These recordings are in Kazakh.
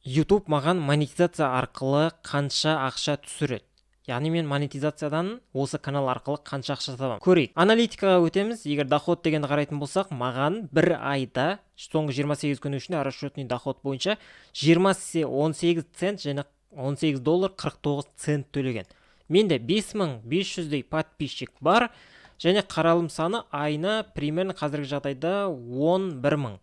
YouTube маған монетизация арқылы қанша ақша түсіреді, яғни мен монетизациядан осы канал арқылы қанша ақша табамын, көрейік. Аналитикаға өтеміз. Егер доход дегенді қарайтын болсақ, маған бір айда, соңғы 28 күннің ішінде расчетный доход бойынша 18 цент және 18 доллар 49 цент төлеген. Менде 5500-дей подписчик бар және қаралым саны айына примерно қазіргі жағдайда 11 мың,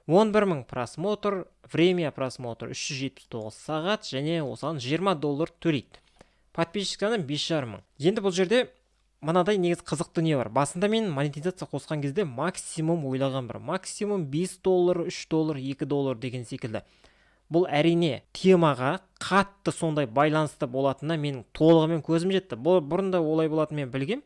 11 мың просмотр, время просмотр 379 сағат және осыған 20 доллар төлейді. Подписчик саны 5,5 мың. Енді бұл жерде мынадай негізі қызық дүние бар. Басында мен монетизация қосқан кезде максимум ойлаған бір максимум 5 доллар, 3 доллар, 2 доллар деген секілді. Бұл, әрине, темаға қатты сондай байланысты болатынына менің толығымен көзім жетті. Бұл бұрын да олай болатынын мен білгем.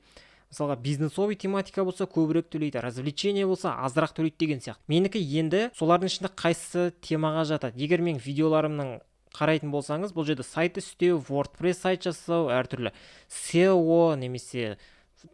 Мысалға, бизнесовый тематика болса, көбірек төлейді, развлечение болса, азырақ төлейді деген сияқты. Менікі енді солардың ішінде қайсысы темаға жатады? Егер менің видеоларымның қарайтын болсаңыз, бұл жерде сайт істеу, WordPress сайт жасау, әртүрлі SEO немесе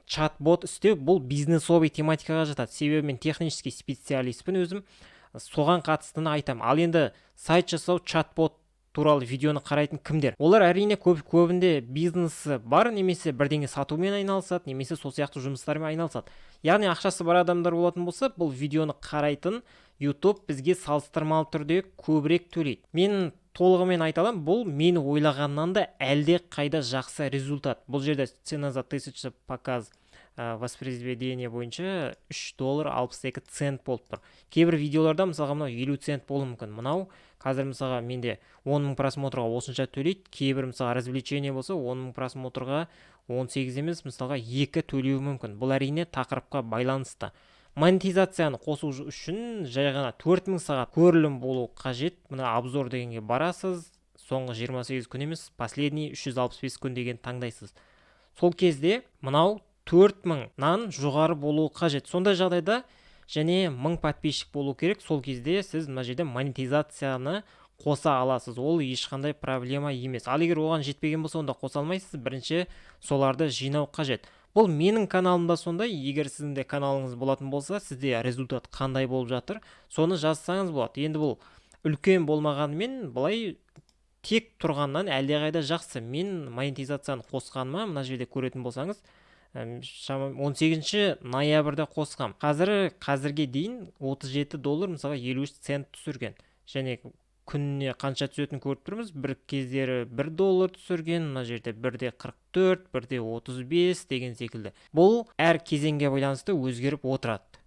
чат-бот істеу, бұл бизнесовый тематикаға жатады, себебі мен технический специалистпін өзім, соған қатыстыны айтамын. Ал енді сайт жасау, чат-бот туралы видеоны қарайтын кімдер? Олар, әрине, көбінде бизнесі бар немесе бірдеңе сатумен айналысады немесе сол сияқты жұмыстармен айналысады, яғни ақшасы бар адамдар болатын болса, бұл видеоны қарайтын YouTube бізге салыстырмалы түрде көбірек төлейді. Мен толығымен айта аламын, бұл мен ойлағаннан да әлде қайда жақсы результат. Бұл жерде цена за тысяча показ, воспроизведение бойынша 3 доллар 62 цент болып тұр. Кейбір видеоларда, мысалға, мынау 50 цент болуы мүмкін. Мынау қазір, мысалға, менде 10 мың просмотрға осынша төлейді. Кейбір, мысалға, развлечение болса, 10 мың просмотрға 18 емес, мысалға, 2 төлеуі мүмкін. Бұл, әрине, тақырыпқа байланысты. Монетизацияны қосу үшін жай ғана 4000 сағат көрілім болу қажет. Мына обзор дегенге барасыз, соңғы 28 күн емес, последний 365 күн деген таңдайсыз. Сол кезде мынау 4000-нан жоғары болуы қажет. Сондай жағдайда және 1000 подписчик болу керек. Сол кезде сіз мына жерде монетизацияны қоса аласыз, ол ешқандай проблема емес. Ал егер оған жетпеген болса, онда қоса алмайсыз, бірінші соларды жинау қажет. Бұл менің каналымда сондай. Егер сіздің де каналыңыз болатын болса, сізде результат қандай болып жатыр, соны жазсаңыз болады. Енді бұл үлкен болмағанымен, былай тек тұрғаннан әлдеқайда жақсы. Мен монетизацияны қосқаныма, мына жерде көретін болсаңыз, 18 ноябрьда қосқам. Қазірге дейін 37 доллар, мысалға, 53 цент түсірген. Және күніне қанша түсетінін көріп тұрмыз. Бір кездері 1 доллар түсірген, мына жерде бірде 44, бірде 35 деген секілді. Бұл әр кезеңге байланысты өзгеріп отырады.